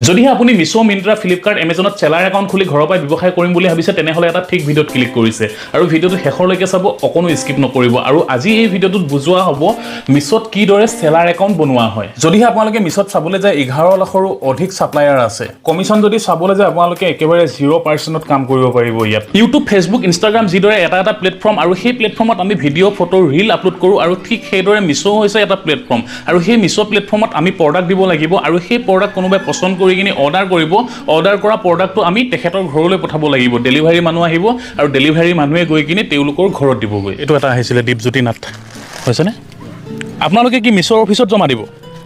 যদিহে আপুনি মিছ', মিণ্ট্ৰা, ফ্লিপকাৰ্ট, এমেজনত চেলাৰ একাউণ্ট খুলি ঘৰৰ পৰাই ব্যৱসায় কৰিম বুলি ভাবিছে, তেনেহ'লে এটা ঠিক ভিডিঅ'ত ক্লিক কৰিছে আৰু ভিডিঅ'টো শেষলৈকে চাব, অকণো স্কিপ নকৰিব। আৰু আজি এই ভিডিঅ'টোত বুজোৱা হ'ব মিছ'ত কিদৰে চেলাৰ একাউণ্ট বনোৱা হয়। যদিহে আপোনালোকে মিছ'ত চাবলৈ যায়, 11 লাখৰো অধিক ছাপ্লায়াৰ আছে। কমিশ্যন যদি চাবলৈ যায়, আপোনালোকে একেবাৰে 0%ত কাম কৰিব পাৰিব ইয়াত। ইউটিউব, ফেচবুক, ইনষ্টাগ্ৰাম যিদৰে এটা এটা প্লেটফৰ্ম আৰু সেই প্লেটফৰ্মত আমি ভিডিঅ', ফটো, ৰিল আপলোড কৰোঁ আৰু ঠিক সেইদৰে মিছ' হৈছে এটা প্লেটফৰ্ম আৰু সেই মিছ' প্লেটফৰ্মত আমি প্ৰডাক্ট দিব লাগিব আৰু সেই প্ৰডাক্ট কোনোবাই পচন্দ কৰি কিনি অৰ্ডাৰ কৰিব। অৰ্ডাৰ কৰা প্ৰডাক্টটো আমি তেখেতৰ ঘৰলৈ পঠাব লাগিব। ডেলিভাৰী মানুহ আহিব আৰু ডেলিভাৰী মানুহে গৈ কিনি তেওঁলোকৰ ঘৰত দিবগৈ। এইটো এটা আহিছিলে, দীপজ্যোতি নাথ হৈছেনে? আপোনালোকে কি মিছ'ৰ অফিচত জমা দিব?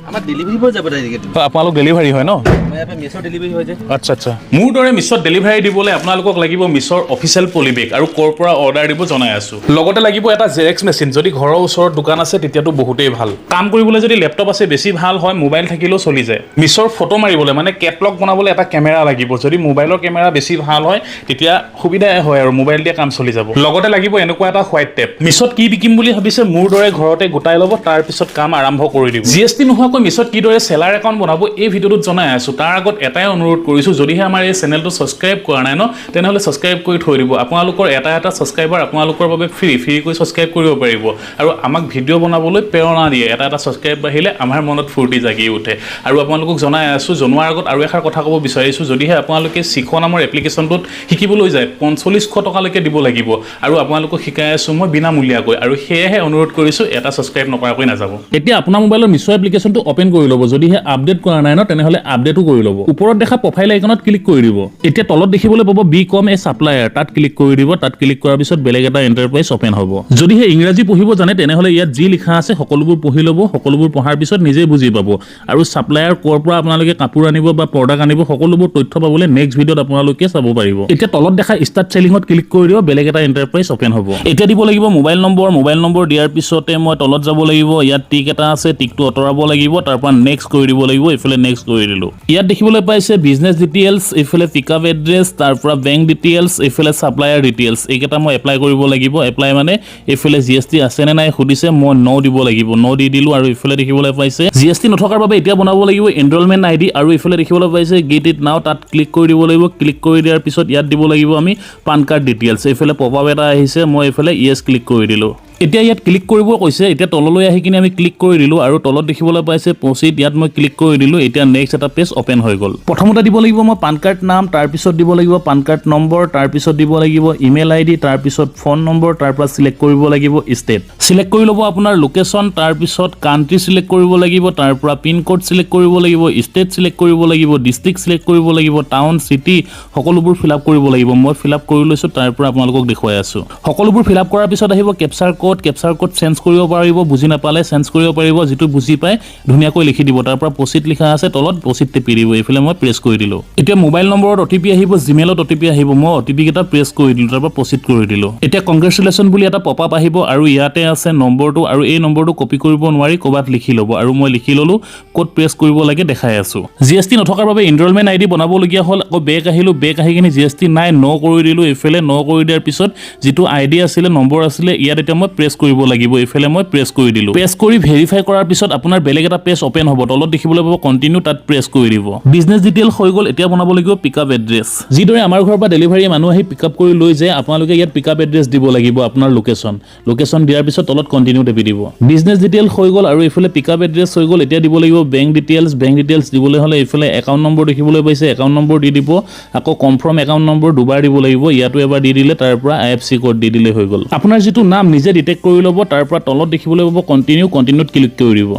আমাৰ ডেলিভাৰী বয় যাব ডাইৰেক্ট। হয়, আপোনালোক ডেলিভাৰী হয় ন? আমাৰ ইয়াৰ পৰা মিছ'ৰ ডেলিভাৰী হৈ যায়। আচ্ছা, মোৰ দৰে মিছ'ত ডেলিভাৰী দিবলৈ আপোনালোকক লাগিব মিছ'ৰ অফিচিয়েল পলিবেগ আৰু ক'ৰ পৰা অৰ্ডাৰ দিব জনাই আছোঁ। লগতে লাগিব এটা জেৰেক্স মেচিন। যদি ঘৰৰ ওচৰত দোকান আছে, তেতিয়াতো বহুতেই ভাল। কাম কৰিবলৈ যদি লেপটপ আছে, বেছি ভাল হয়। মোবাইল থাকিলেও চলি যায়। মিছ'ৰ ফটো মাৰিবলৈ, মানে কেটলগ বনাবলৈ এটা কেমেৰা লাগিব। যদি মোবাইলৰ কেমেৰা বেছি ভাল হয়, তেতিয়া সুবিধাই হয় আৰু মোবাইল দিয়ে কাম চলি যাব। লগতে লাগিব এনেকুৱা এটা হোৱাইট টেপ। মিছ'ত কি বিকিম বুলি ভাবিছে, মোৰ দৰে ঘৰতে গোটাই ল'ব, তাৰপিছত কাম আৰম্ভ কৰি দিব। জিএছটি নোহোৱাকৈ মিছ'ত কিদৰে চেলাৰ একাউণ্ট বনাব, এই ভিডিঅ'টোত জনাই আছোঁ। তাৰ আগত এটাই অনুৰোধ কৰিছোঁ, যদিহে আমাৰ এই চেনেলটো ছাবস্ক্ৰাইব কৰা নাই ন, তেনেহ'লে ছাবস্ক্ৰাইব কৰি থৈ দিব। আপোনালোকৰ এটা এটা ছাবস্ক্ৰাইবাৰ আপোনালোকৰ বাবে ফ্ৰী, ফ্ৰীকৈ ছাবস্ক্ৰাইব কৰিব পাৰিব আৰু আমাক ভিডিঅ' বনাবলৈ প্ৰেৰণা দিয়ে। এটা এটা ছাবস্ক্ৰাইব বাঢ়িলে আমাৰ মনত ফূৰ্তি জাগি উঠে। আৰু আপোনালোকক জনাই আছোঁ, জনোৱাৰ আগত আৰু এষাৰ কথা ক'ব বিচাৰিছোঁ। যদিহে আপোনালোকে শিখ নামৰ এপ্লিকেশ্যনটোত শিকিবলৈ যায়, 4500 টকালৈকে দিব লাগিব আৰু আপোনালোকক শিকাই আছোঁ মই বিনামূলীয়াকৈ। আৰু সেয়েহে অনুৰোধ কৰিছোঁ, এটা ছাবস্ক্ৰাইব নকৰাকৈ নাযাব। এতিয়া আপোনাৰ মোবাইলৰ মিছ' এপ্লিকেশ্যনটো অ'পেন কৰি ল'ব। যদিহে আপডেট কৰা নাই ন, তেনেহ'লে আপডেটো কৰি ল'ব। ওপৰত দেখা প্ৰফাইল আইকনত ক্লিক কৰি দিব। এতিয়া তলত দেখিবলৈ পাব বিকম এ ছাপ্লায়াৰ, তাত ক্লিক কৰি দিব। তাত ক্লিক কৰাৰ পিছত বেলেগ এটা এণ্টাৰপ্ৰাইজ অ'পেন হ'ব। যদিহে ইংৰাজী পঢ়িব জানে, তেনেহ'লে ইয়াত যি লিখা আছে সকলোবোৰ পঢ়ি ল'ব। সকলোবোৰ পঢ়াৰ পিছত নিজেই বুজি পাব। আৰু ছাপ্লায়াৰ ক'ৰ পৰা আপোনালোকে কাপোৰ আনিব বা প্ৰডাক্ট আনিব, সকলোবোৰ তথ্য পাবলৈ নেক্সট ভিডিঅ'ত আপোনালোকে চাব পাৰিব। এতিয়া তলত দেখা ষ্টাৰ্ট চেলিঙত ক্লিক কৰি দিব। বেলেগ এটা এণ্টাৰপ্ৰাইজ অ'পেন হ'ব। এতিয়া দিব লাগিব মোবাইল নম্বৰ। মোবাইল নম্বৰ দিয়াৰ পিছতে মই তলত যাব লাগিব। ইয়াত টিক এটা আছে, টিকটো আঁতৰাব লাগিব। তাৰ পৰা নেক্সট কৰি দিব লাগিব। এইফালে নেক্সট কৰি দিলোঁ। ইয়াত দেখিবলৈ পাইছে বিজনেছ ডিটেইলছ, এইফালে পিক আপ এড্ৰেছ, তাৰ পৰা বেংক ডিটেইলছ, এইফালে ছাপ্লায়াৰ ডিটেইলছ। এইকেইটা মই এপ্লাই কৰিব লাগিব। এপ্লাই মানে এইফালে জিএছটি আছেনে নাই সুধিছে, মই ন দিব লাগিব। ন দি দিলোঁ। আৰু এইফালে দেখিবলৈ পাইছে জিএছটি নথকাৰ বাবে এতিয়া বনাব লাগিব এনৰলমেণ্ট আইডি। আৰু এইফালে দেখিবলৈ পাইছে গেট it নাও, তাত ক্লিক কৰি দিব লাগিব। ক্লিক কৰি দিয়াৰ পিছত ইয়াত দিব লাগিব আমি পান কাৰ্ড ডিটেইলছ। এইফালে পপ আপ এটা আহিছে, মই এইফালে য়েছ ক্লিক কৰি দিলোঁ। এতিয়া ইয়াত ক্লিক কৰিব কৈছে। এতিয়া তললৈ আহি কিনে আমি ক্লিক কৰি দিলোঁ আৰু তলত দেখিবলৈ পাইছে প্ৰচিড, ইয়াত মই ক্লিক কৰি দিলোঁ। এতিয়া নেক্সট এটা পেজ অ'পেন হৈ গ'ল। প্ৰথমতে দিব লাগিব মই পান কাৰ্ড নাম, তাৰপিছত দিব লাগিব পান কাৰ্ড নম্বৰ, তাৰপিছত দিব লাগিব ইমেইল আইডি, তাৰপিছত ফোন নম্বৰ, তাৰ পৰা চিলেক্ট কৰিব লাগিব ষ্টেট, চিলেক্ট কৰি ল'ব আপোনাৰ লোকেশ্যন, তাৰপিছত কাণ্ট্ৰি চিলেক্ট কৰিব লাগিব, তাৰ পৰা পিন ক'ড চিলেক্ট কৰিব লাগিব, ষ্টেট চিলেক্ট কৰিব লাগিব, ডিষ্ট্ৰিক্ট চিলেক্ট কৰিব লাগিব, টাউন, চিটি সকলোবোৰ ফিল আপ কৰিব লাগিব। মই ফিল আপ কৰি লৈছোঁ, তাৰ পৰা আপোনালোকক দেখুৱাই আছোঁ। সকলোবোৰ ফিল আপ কৰাৰ পিছত আহিব captcha code. Captcha code change কৰিব পাৰিব, বুজি নাপালে চেঞ্জ কৰিব পাৰিব। যিটো বুজি পায়, ধুনীয়াকৈ লিখি দিব। তাৰ পৰা প্ৰচিড লিখা আছে তলত, প্ৰচিড টিপি দিব। এইফালে মই প্ৰেছ কৰি দিলোঁ। এতিয়া মোবাইল নম্বৰত অ'টিপি আহিব, জিমেইলত অ'টিপি আহিব। মই অ'টিপি কেইটা প্ৰেছ কৰি দিলোঁ, তাৰ পৰা প্ৰচিড কৰি দিলোঁ। এতিয়া কংগ্ৰেচুলেশ্যন বুলি এটা পপ আপ আহিব আৰু ইয়াতে আছে নম্বৰটো। আৰু এই নম্বৰটো কপি কৰিব নোৱাৰি, ক'ৰবাত লিখি ল'ব। আৰু মই লিখি ল'লোঁ। ক'ত প্ৰেছ কৰিব লাগে দেখাই আছোঁ। জিএছটি নথকাৰ বাবে এনৰলমেণ্ট আইডি বনাবলগীয়া হ'ল। আকৌ বেক আহিলোঁ। বেক আহি কিনি জিএছটি নাই, ন কৰি দিলোঁ। এইফালে ন কৰি দিয়াৰ পিছত যিটো আইডি আছিলে, নম্বৰ আছিলে, ইয়াত এতিয়া মই প্ৰেছ কৰিব লাগিব। এইফালে মই প্ৰেছ কৰি দিলোঁ। প্ৰেছ কৰি ভেৰিফাই কৰাৰ পিছত আপোনাৰ বেলেগ এটা পেজ অ'পেন হ'ব। তলত দেখিবলৈ পাব কণ্টিনিউ, তাত প্ৰেছ কৰি দিব। বিজনেছ ডিটেইল হৈ গ'ল। এতিয়া বনাব লাগিব পিক আপ এড্ৰেছ। যিদৰে আমাৰ ঘৰৰ পৰা ডেলিভাৰী মানুহ আহি পিক আপ কৰি লৈ যায়, আপোনালোকে ইয়াত পিক আপ এড্ৰেছ দিব লাগিব আপোনাৰ লোকেশ্যন। লোকেশ্যন দিয়াৰ পিছত তলত কণ্টিনিউ টিপি দিব। বিজনেছ ডিটেইল হৈ গ'ল আৰু এইফালে পিক আপ এড্ৰেছ হৈ গ'ল। এতিয়া দিব লাগিব বেংক ডিটেইলছ। বেংক ডিটেইলছ দিবলৈ হ'লে এইফালে একাউণ্ট নম্বৰ দেখিবলৈ পাইছে, একাউণ্ট নম্বৰ দি দিব। আকৌ কনফাৰ্ম একাউণ্ট নম্বৰ দুবাৰ দিব লাগিব। ইয়াতো এবাৰ দি দিলে, তাৰ পৰা আইএফএছচি ক'ড দি দিলে হৈ গ'ল। আপোনাৰ যিটো নাম, নিজে ডিটেক্ট কৰি ল'ব। তাৰ পৰা তলত দেখিবলৈ পাব কণ্টিনিউ, কণ্টিনিউত ক্লিক কৰি দিব।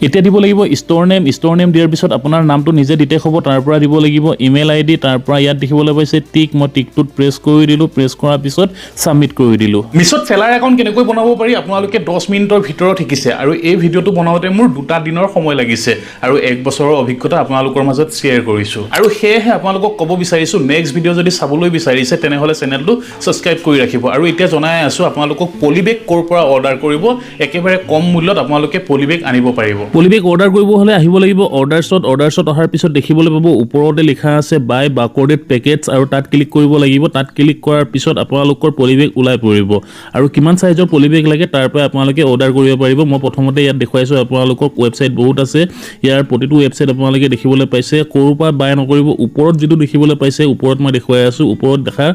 এতিয়া দিব লাগিব ষ্ট'ৰ নেম। ষ্ট'ৰ নেম দিয়াৰ পিছত আপোনাৰ নামটো নিজে ডিটেক্ট হ'ব। তাৰ পৰা দিব লাগিব ইমেইল আইডি। তাৰ পৰা ইয়াত দেখিবলৈ পাইছে টিক, মই টিকটোত প্ৰেছ কৰি দিলোঁ। প্ৰেছ কৰাৰ পিছত ছাবমিট কৰি দিলোঁ। মিছত চেলাৰ একাউণ্ট কেনেকৈ বনাব পাৰি, আপোনালোকে 10 মিনিটৰ ভিতৰত শিকিছে। আৰু এই ভিডিঅ'টো বনাওঁতে মোৰ দুটা দিনৰ সময় লাগিছে আৰু এক বছৰৰ অভিজ্ঞতা আপোনালোকৰ মাজত শ্বেয়াৰ কৰিছোঁ। আৰু সেয়েহে আপোনালোকক ক'ব বিচাৰিছোঁ, নেক্সট ভিডিঅ' যদি চাবলৈ বিচাৰিছে, তেনেহ'লে চেনেলটো ছাবস্ক্ৰাইব কৰি ৰাখিব। আৰু এতিয়া জনাই আছোঁ আপোনালোকক পলিবেগ ক'ৰ পৰা অৰ্ডাৰ কৰিব, একেবাৰে কম মূল্যত আপোনালোকে পলিবেগ আনিব পাৰিব। পলিবেগ অৰ্ডাৰ কৰিব হ'লে আহিব লাগিব অৰ্ডাৰ্ছত। অৰ্ডাৰ্ছত অহাৰ পিছত দেখিবলৈ পাব ওপৰতে লিখা আছে বাই বাৰকোডেড পেকেটছ আৰু তাত ক্লিক কৰিব লাগিব। তাত ক্লিক কৰাৰ পিছত আপোনালোকৰ পলিবেগ ওলাই পৰিব আৰু কিমান চাইজৰ পলিবেগ লাগে তাৰ পৰা আপোনালোকে অৰ্ডাৰ কৰিব পাৰিব। মই প্ৰথমতে ইয়াত দেখুৱাইছোঁ আপোনালোকক, ৱেবছাইট বহুত আছে। ইয়াৰ প্ৰতিটো ৱেবছাইট আপোনালোকে দেখিবলৈ পাইছে। ক'ৰ পৰা বাই নকৰিব, ওপৰত যিটো দেখিবলৈ পাইছে, ওপৰত মই দেখুৱাই আছোঁ, ওপৰত দেখা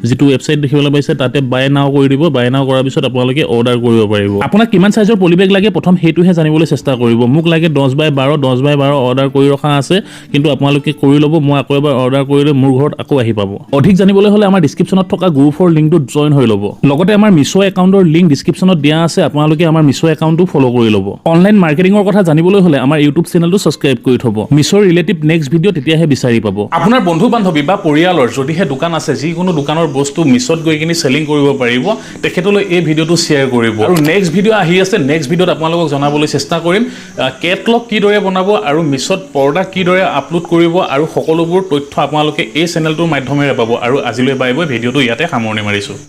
যিটো ৱেবছাইট দেখিবলৈ পাইছে তাতে বাই নাও কৰি দিব। বাই নাও কৰাৰ পিছত আপোনালোকে অৰ্ডাৰ কৰিব পাৰিব। আপোনাক কিমান চাইজৰ পলিবেগ লাগে প্ৰথম সেইটোহে জানিবলৈ চেষ্টা কৰিব। মোক লাগে 10 বাই 12। 10 বাই 12 অৰ্ডাৰ কৰি ৰখা আছে, কিন্তু আপোনালোকে কৰি ল'ব। মই আকৌ এবাৰ অৰ্ডাৰ কৰিলে মোৰ ঘৰত আকৌ আহি পাব। অধিক জানিবলৈ হ'লে আমাৰ ডিছক্ৰিপশ্যনত থকা গ্ৰুপৰ লিংকটোত জইন হৈ ল'ব। লগতে আমাৰ মিছ' একাউণ্টৰ লিংক ডিছক্ৰিপশ্যনত দিয়া আছে, আপোনালোকে আমাৰ মিছ' একাউণ্টটো ফ'ল' কৰি ল'ব। অনলাইন মাৰ্কেটিঙৰ কথা জানিবলৈ হ'লে আমাৰ ইউটিউব চেনেলটো ছাবস্ক্ৰাইব কৰি থ'ব। মিছ'ৰ ৰিলেটিভ নেক্সট ভিডিঅ' তেতিয়াহে বিচাৰি পাব। আপোনাৰ বন্ধু বান্ধৱী বা পৰিয়ালৰ যদিহে দোকান আছে, যিকোনো দোকানৰ বস্তু মিছ'ত গৈ কিনি চেলিং কৰিব পাৰিব, তেখেতলৈ এই ভিডিঅ'টো শ্বেয়াৰ কৰিব। আৰু নেক্সট ভিডিঅ' আহি আছে। নেক্সট ভিডিঅ'ত আপোনালোকক জনাবলৈ চেষ্টা কৰিম কেটলগ কিদৰে বনাব আৰু মিছ'ত প্ৰডাক্ট কিদৰে আপলোড কৰিব আৰু সকলোবোৰ তথ্য আপোনালোকে এই চেনেলটোৰ মাধ্যমেৰে পাব। আৰু আজিলৈ বাই বাই, ভিডিঅ'টো ইয়াতে সামৰণি মাৰিছোঁ।